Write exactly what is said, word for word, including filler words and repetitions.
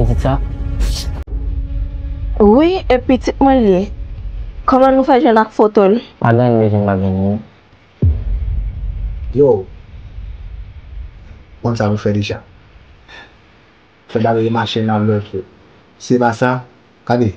Pitit sa? Wi, e pitit mwen li ye. Kòman nou fè jwenn ak foto l? Pa gen anyen m bezwen pa gen li. Yo, konn sa nou fè deja. Fè gade machin nan lòt yo. Se pa sa, gade,